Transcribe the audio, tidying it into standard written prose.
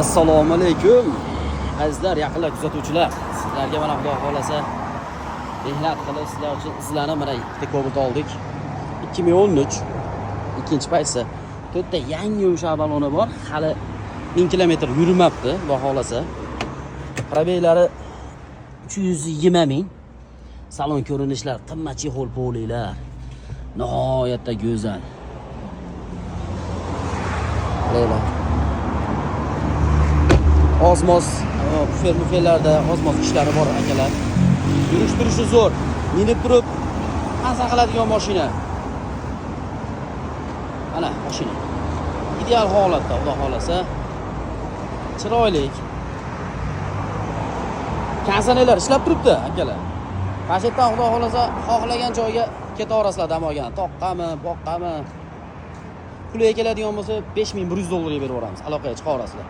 Assalomu alaykum, azizlar, yaqinlar, kuzatuvchilar. Sizlarga mana, Xudo xohlasa, mehnat qilib, sizlar uchun izlanib, mana ikkita Cobalt oldik. 2013, ikkinchi paytsa, to'rtta yangi yumshoq baloni bor, hali 1000 kilometr yurmabdi. Xudo xohlasa, пробег lari 320 ming. Salon ko'rinishlar, qimmat чехол polilar, nihoyatda go'zal. Qaranglar, oz-moz bufer muferlarda oz-moz ishlari bor, akalar. Yurish turishi zo'r, minib turib maza qiladigan mashina. Mana mashina ideal holatda, Xudo xohlasa, chiroyli. Konditsionerlar ishlab turibdi, akalar. Mana shu yerdan, Xudo xohlasa, xohlagan joyga ketaverasizlar dam olgan, toqqami, boqqami. Puliga keladigan bo'lsa, 5100 dollarga berib yuboramiz. Aloqaga chiqaverasizlar.